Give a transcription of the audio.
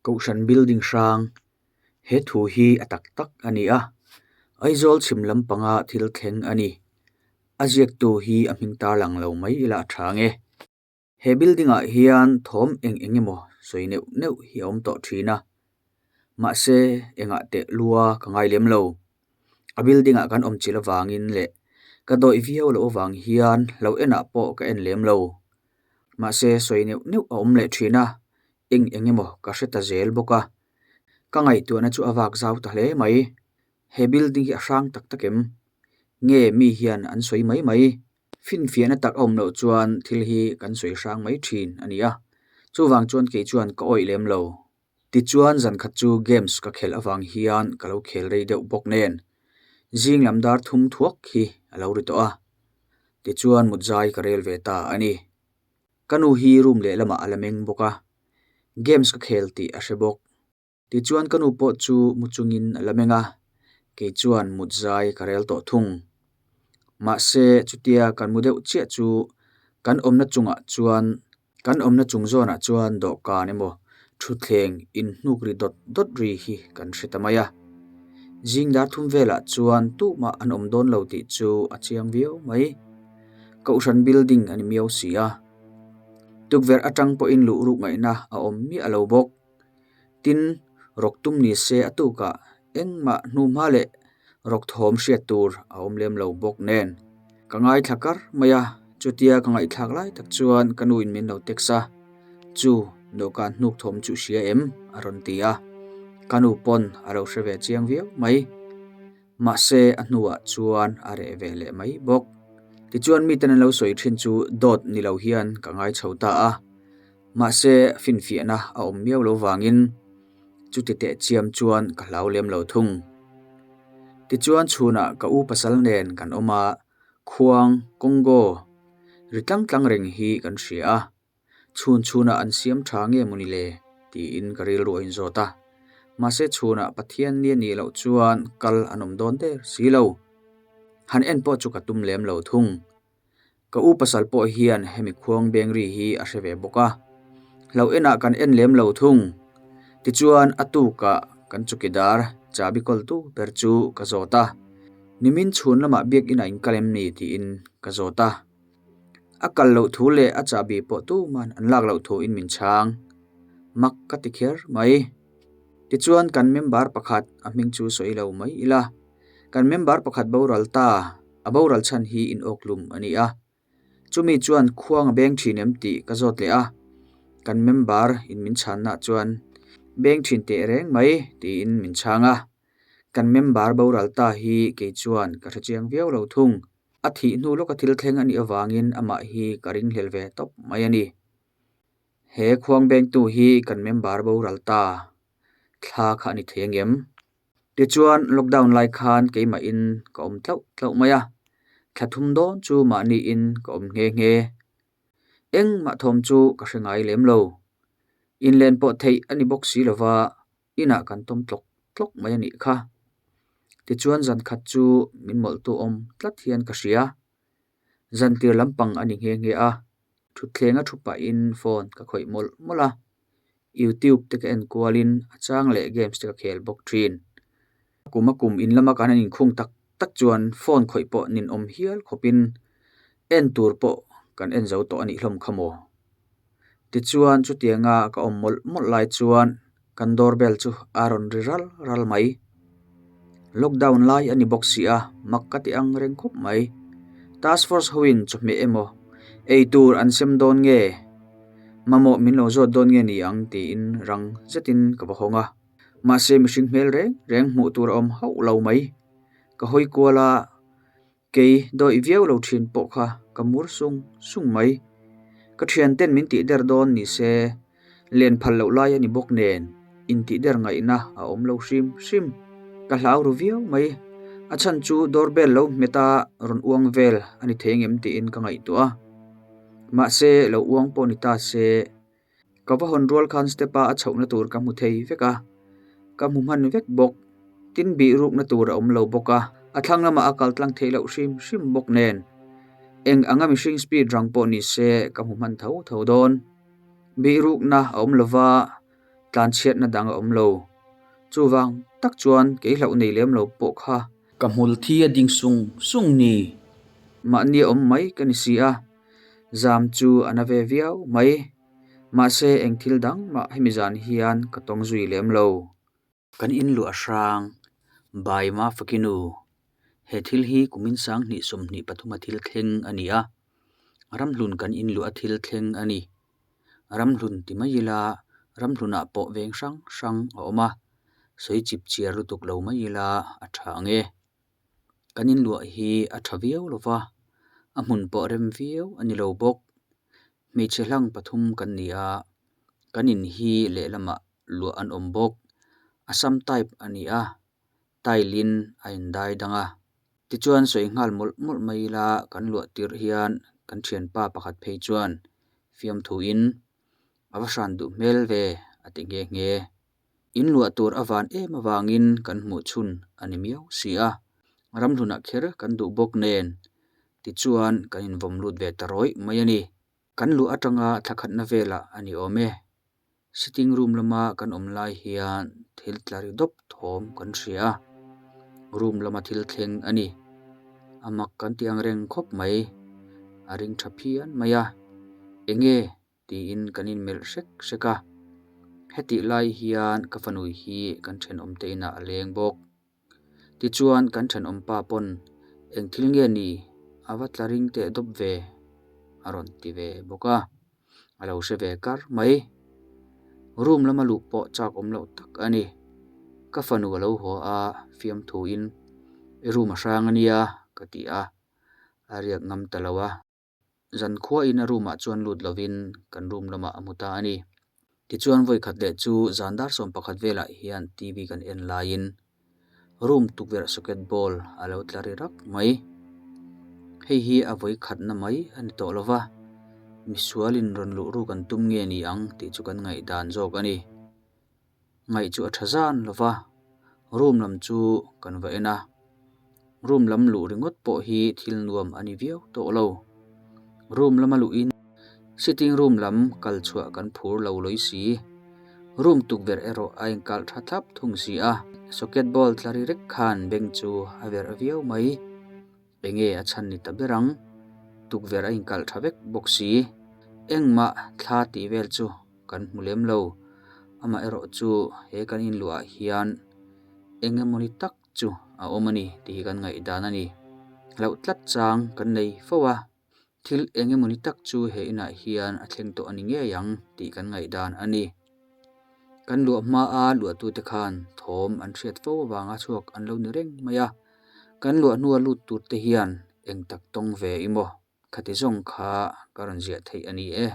Kohhran building hrang he thu hi a tak tak a ni a Aizawl chhim lampanga thil thleng a ni a ziaktu hi a hming tar lang lo mai ila a tha ang e. He building ah hian thawm eng eng emaw sawi neuh neuh hi a awm tawh thin a mahse engah teh lua ka ngai lem lo a building ah kan awm chilh avangin leh ka dawih viau loh avang hian lo enah pawh ka en lem lo mahse sawi neuh neuh a awm leh thin a eng eng emaw ka hre ta zel bawk a ka ngaihtuahna chu a vak zau ta hle mai he building hi a hrang tak tak em nge mi hian an sawi mai mai. Finfiahna tak a awm loh chuan thil hi kan sawi hrang mai thin a ni a, chuvang chuan kei chuan ka awih lem lo. Tichuan zan khat chu games ka khelh avang hian ka lo khel rei deuh bawk nen zing lam dar thum thuak hi a lo ri tawh a, tichuan mutzai ka rel ve ta a ni. Ka nu hi room lehlamah a la meng bawk a, games ka khel tih a hre bawk. Tichuan ka nu pawh chu mu chungin a la meng a, kei chuan mut zai ka rel tawh thung. Mahse chutia kan mu deuh chiah chu kan awmna chungah chuan kan awmna chung zawnah chuan dawhkan emaw thutthleng inhnuk ri dawt dawt ri hi kan hre ta mai a. Zing dar thum velah chuan tumah an awm dawn lo tih chu a chiang viau mai. Kohhran building a ni miau si a. Tukverh atang pawhin luh ruk ngaihna a awm miah lo bawk. Tin, rawk tum ni se a tukah engmah hnuhma leh rawk thawm hriat tur a awm lem lo bawk nen. Ka ngaithla kar mai a, chutia ka ngaihthlak lai tak chuan ka nuin min lo text a, Chu, dawhkan hnuk thawm chu hria em? a rawn ti a, ka nu pawn a lo hre ve chiang viau mai. Mahse, a hnuah chuan a reh ve leh mai bawk. Tichuan miten an lo sawi thin chu dawt ni lo hian ka ngai chho ta a. Mahse, finfiahna a awm miau lo vangin chuti teh chiam chuan ka hlau lem lo thung. Tichuan chhunah ka u pasal nen kan awm a, khuang, Congo, ri tlang tlang reng hi kan hria a. Chhun chhunah an siam tha nge maw ni le? tiin ka rilru a inzawt a. Mahse chhunah Pathian ni a nih loh chuan kal an awm dawn der si lo. Han en pawh chu ka tum lem lo thung. Ka u pasal pawh hian hemi khuang beng ri hi a hre ve bawk a. Hlo enah kan en lem lo thung. Tichuan a tukah kan chukidar chabi kawltu ber chu ka zawt a. Nimin chhun lamah biakinn ah in kal em ni tiin ka zawt a. A kal loh thu leh a chahbi pawh tuman an lak loh thu in min chhang. Mak ka ti kher mai. Tichuan kan member pakhat a hming chu sawi lo mai ila. Kan member pakhat boral ta, a boral chhan hi in awklum a ni a. Chumi chuan khuang a beng thin em tih ka zawt leh a. Kan member in min chhanna chuan beng thin teh reng mai tiin min chhang a. Kan member boral ta hi kei chuan ka hrechiang viau lo thung. A thih hnu lawka thil thleng a nih avangin amah hi ka ringhlel ve tawp mai a ni. He khuang bengtu hi kan member boral ta thla kha a ni thei angem? Tichuan lockdown lai khan keimahin ka awm tlauh tlauh mai a, thla thum dawn chu mahniin ka awm nghe nghe. Engmah thawm chu ka hre ngai lem lo. Inlen pawh theih a ni bawk si lova inah kan tawm tlawk tlawk mai a nih kha. Tichuan zan khat chu min mawlhtu awm tlat hian ka hria. Zan tir lampang a ni nghe nghe a, thutthleng a thu pahin phone ka khawih mawlh mawlh a, youtube te ka en kualin a chang leh games te ka khel bawk thin. Kum a kum in lama kan han inkhung tak tak chuan phone khawih pawh ninawm hial khawpin en tur pawh kan en zo tawh a nih hlawm kha maw. Tichuan chutianga ka awm mawlh mawlh lai chuan kan doorbell chu a rawn ri ral ral mai. Lockdown lai a ni bawk si a, mak ka ti ang reng khawp mai. Task force hoin chawhmeh emaw ei tur an sem dawn nge mamawh min lo zawt dawn nge ni ang tiin rang zetin ka va hawng a. Mahse mihring hmel reng reng hmuh tur a awm hauh lo mai. Ka hawi kual a. Kei dawih viau lo thin pawh kha ka mur sung sung mai. Ka thianten min tih der dawn ni se, len phal loh lai a ni bawk nen intih der ngaihna a awm lo hrim hrim. Ka hlau ru viau mai. A chhan chu doorbell lo hmet a rawn uang vel a ni thei ngem tiin ka ngaihtuah a. Mahse lo uang pawh ni ta se, Ka va hawn rual khan step a a chhohna tur ka hmu thei vek a, ka hmu hman vek bawk. Tin bih rukna tur a awm lo bawk a, a thlang lamah a kal tlang theih loh hrim hrim bawk nen. Eng anga mihring speed rang pawh ni se ka hmu hman tho tho dawn. Bih rukna a awm lova, Tlanchhiatna dang a awm lo. Chuvang tak chuan kei hlauh nei lem lo pawh kha. Ka hmul thi a ding sung sung ni. Mahni a awm mai ka ni si a, zam chu a na ve viau mai. Mahse eng thil dang mah hemi zan hian ka tawng zui lem lo. Kan in luah hrang, Bai Mafakinu, he thil hi kumin 2023 a thil thleng a ni a, Ramhlun kan in luah a thil thleng a ni. Ramhlun ti mai ila Ramhlunah pawh veng hrang hrang a awm a, sawi chip chiar lutuk lo mai ila a tha ang e. Kan in luah hi a tha viau lo va, a hmun pawh rem viau a ni lo bawk. Hmeichhe hlang pathum kan ni a, kan in hi lehlamah luah an awm bawk. Assam type a ni a, tile in a indai dang a. Tichuan sawi nghal mawlh mawlh mai ila kan luah tirh hian kan thianpa pakhat phei chuan fiamthuin a va hran duh hmel ve a ti nghe nghe. In luah tur a van em avangin kan hmuh chhun a ni miau si a, ramhlunah kher kan duh bawk nen tichuan kan invawm lut ve ta rawih mai a ni. Kan luah atanga thla khatna velah a ni awm e. Sitting room lama kan awm lai hian thil tla ri dawp thawm kan hria a, room lama thil thleng a ni. A mak kan ti ang reng khawp mai, a ring tha phian mai a, enge tiin kan inmelh hrek hrek a. Hetih lai hian ka fanui hi kan thenawmte inah a leng bawk. Tichuan kan thenawm pa pawn eng thil nge ni a va tla ring teh dawp ve a rawn ti ve bawk a, a lo hre ve kar mai. Room lama luh pawh chak awm loh tak a ni. Ka fanu a lo haw a, fiamthuin i room a hrang a nia ka ti a, a riak ngam ta lo a. Zankhuain a room ah chuan lut lovin kan room lamah a hmu ta a ni. Tichuan vawi khat leh chu zan dar 11 velah hian TV kan en laiin room tukverh socket ball a lo tla ri rak mai. Hei hi a vawi khatna mai a ni tawh lova, misualin rawn luh ruk an tum nge ni ang tih chu kan ngaihdan zawk a ni. Ngaih chu a tha zan lo va, room lam chu kan va en a, room lam luh ringawt pawh hi thil nuam a ni viau tawh lo. Room lama luhin sitting room lam kal chhuah kan phur lo lawi si, room tukverh erawh a inkalh tha thlap thung si a, socket ball tla ri rek khan beng chu a verh viau mai. Enge a chhan ni ta ber ang? Tukverh a inkalh tha vek bawk si. Engmah thla tih vel chu kan hmu lem lo. Amaherawh chu he kan inluah hian eng emawni tak chu a awm a ni tih hi kan ngaihdan a ni. Hlauh tlat chang kan nei fo a, thil eng emawni tak chu he inah hian a thleng tawh a ni ngei ang tih kan ngaihdan a ni. Kan luah hmaa luahtute khan thawm an hriat fo avanga chhuak an lo ni reng mai a, kan luah hnua lut turte hian eng tak tawng ve i maw? Khati zawng kha ka rawn ziah theih a ni e.